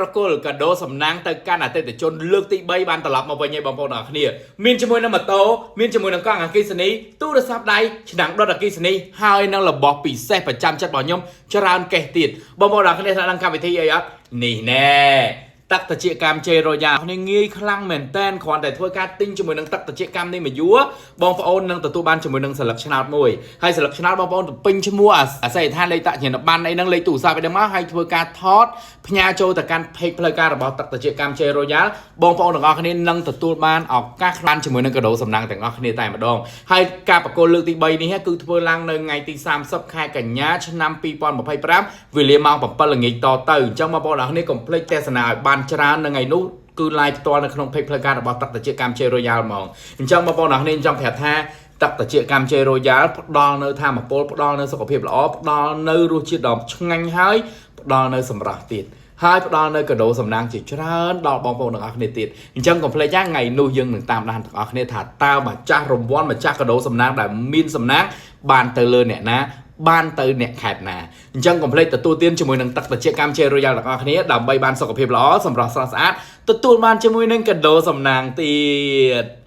ប្រគល់កាដូសំណាងទៅកាន់អតិថិជនលើកទី3បានត្រឡប់មកវិញហើយបងប្អូនទាំងអស់គ្នាមានជាមួយនឹងម៉ូតូមានជាមួយនឹងកង់អគ្គិសនីទូរស័ព្ទដៃឆ្នាំងដុតអគ្គិសនីហើយនឹងរបស់ពិសេសប្រចាំចិត្តរបស់ខ្ញុំច្រើនកេះទៀតបងប្អូនទាំងអស់គ្នាស្ដាប់ដឹងកម្មវិធីអីអត់នេះណែ ទឹកត្រចៀកកម្មជេរ៉ូយ៉ានេះងាយខ្លាំងមែនតែនគ្រាន់តែធ្វើការទិញជាមួយនឹងទឹកត្រចៀកកម្មនេះមួយយួរបងប្អូននឹងទទួលបានជាមួយនឹងសន្លឹកឆ្នោតមួយហើយសន្លឹកឆ្នោតបងប្អូនទៅពេញឈ្មោះអាស័យដ្ឋានលេខតញ្ញាណប័ណ្ណអីហ្នឹងលេខទូរស័ព្ទអីហ្នឹងមកហើយធ្វើការថតផ្ញើចូលទៅកាន់ page ផ្លូវការរបស់ទឹកត្រចៀកកម្មជេរ៉ូយ៉ាបងប្អូនទាំងអស់គ្នានឹងទទួលបានឱកាសបានជាមួយនឹងកាដូសំណាងទាំងអស់គ្នាតែម្ដងហើយការប្រគល់លើកទី3នេះគឺធ្វើឡើងនៅថ្ងៃទី30ខែកញ្ញាឆ្នាំ2025វេលាម៉ោង7ល្ងាចតទៅអញ្ចឹងបងប្អូនទាំងអស់គ្នាកុំភ្លេចទស្សនាឲ្យបានច្រើននៅថ្ងៃនោះគឺ live ផ្ទាល់នៅក្នុង page ផ្លូវការរបស់ទឹកត្រចៀកកម្មជេរ៉ូយ៉ាល់ហ្មងអញ្ចឹងបងប្អូនទាំងអស់គ្នាចង់ប្រាប់ថាទឹកត្រចៀកកម្មជេរ៉ូយ៉ាល់ផ្ដល់នៅធម៌ពលផ្ដល់នៅសុខភាពល្អផ្ដល់នៅរសជាតិដ៏ឆ្ងាញ់ហើយផ្ដល់នៅសម្រស់ទៀតហើយផ្ដល់នៅកាដូសំណាងជាច្រើនដល់បងប្អូនទាំងអស់គ្នាទៀតអញ្ចឹងកុំភ្លេចណាថ្ងៃនោះយើងនឹងតាមដានទាំងអស់គ្នាថាតើម្ចាស់រង្វាន់ម្ចាស់កាដូសំណាងដែលមានសំណាងបានទៅលើអ្នកណាបានទៅអ្នកខេត្តណាអញ្ចឹងកុំភ្លេចទទួលទានជាមួយនឹងទឹកត្រចៀកកម្មជេរ៉ូយ៉ាល់ទាំងអស់គ្នាដើម្បីបានសុខភាពល្អសម្រស់ស្រស់ស្អាតទទួលបានជាមួយនឹងកាដូសំណាងទៀត។